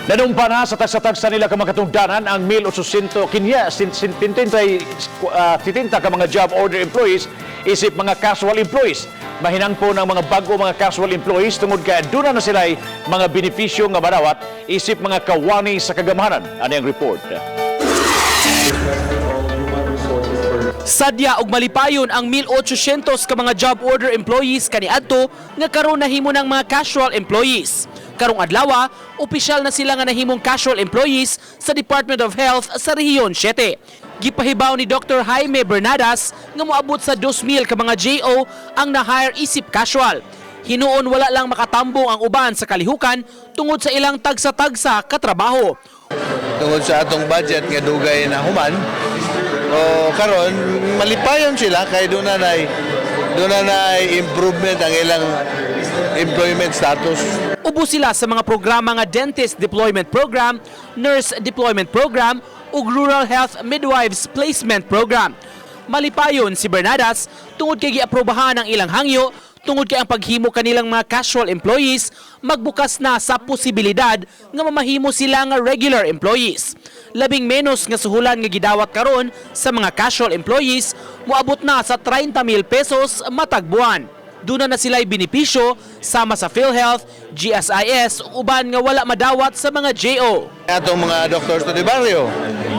Nanumpa na sa tagsa-tagsa nila ka mga katungdanan ang 1,800 kinya 70 ka mga job order employees isip mga casual employees. Mahinangpo ng mga bago mga casual employees tungod kay aduna na sila'y mga benepisyo nga madawat isip mga kawani sa kagamhanan. Ano ang report? Sadya og malipayon ang 1,800 ka mga job order employees kaniadto nga karon nahimo ng mga casual employees. Karong adlaw, opisyal na sila nga nahimong casual employees sa Department of Health sa Rehiyon 7. Gipahibaw ni Dr. Jaime Bernadas nga moabot sa 2,000 ka mga JO ang na-hire isip casual. Hinuon wala lang makatambong ang uban sa kalihukan tungod sa ilang tagsa-tagsa katrabaho. Tungod sa atong budget nga dugay na human. O karon malipayon sila kay doon na improvement ang ilang employment status. Ubo sila sa mga programa nga Dentist Deployment Program, Nurse Deployment Program ug Rural Health Midwives Placement Program. Malipayon si Bernadas tungod kay giaprobahan ang ilang hangyo tungod kay ang paghimo kanilang mga casual employees magbukas na sa posibilidad nga mamahimo sila nga regular employees. Labing menos nga suhulan nga gidawat karon sa mga casual employees moabot na sa 30,000 pesos matag buwan. Duna na sila'y benepisyo sama sa PhilHealth, GSIS ug uban nga wala madawat sa mga JO. Atong mga doctors to the barrio,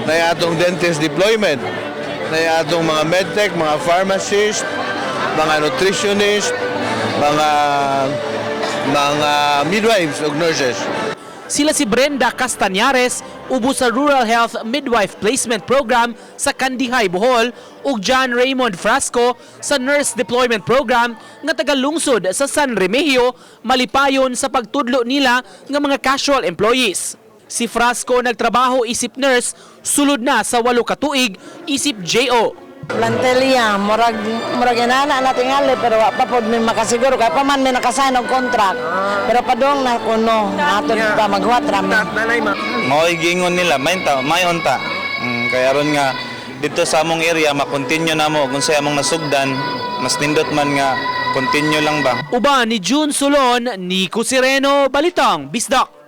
na atong dentist deployment, na atong mga medtech, mga pharmacist, mga nutritionist, mga midwives ug nurses. Sila si Brenda Castañares, ubo sa Rural Health Midwife Placement Program sa Kandihay, Bohol, ug John Raymond Frasco sa Nurse Deployment Program nga taga-lungsod sa San Remigio, malipayon sa pagtudlo nila nga mga casual employees. Si Frasco nagtrabaho isip nurse, sulod na sa 8 ka tuig isip JO. Plantilla, murag inana na tingali pero wa pa pod mi makasiguro kay pa man mi nakasign og contract. Pero padung na kuno natod pa maghuwat ra mi. Mao'y giingon nila, may ta, may unta. Kaya aron nga dito sa among area ma-continue na mo kung sa among nasugdan, mas nindot man nga continue lang ba. Uban ni June Solon, Nico Sireno, Balitang Bisdak.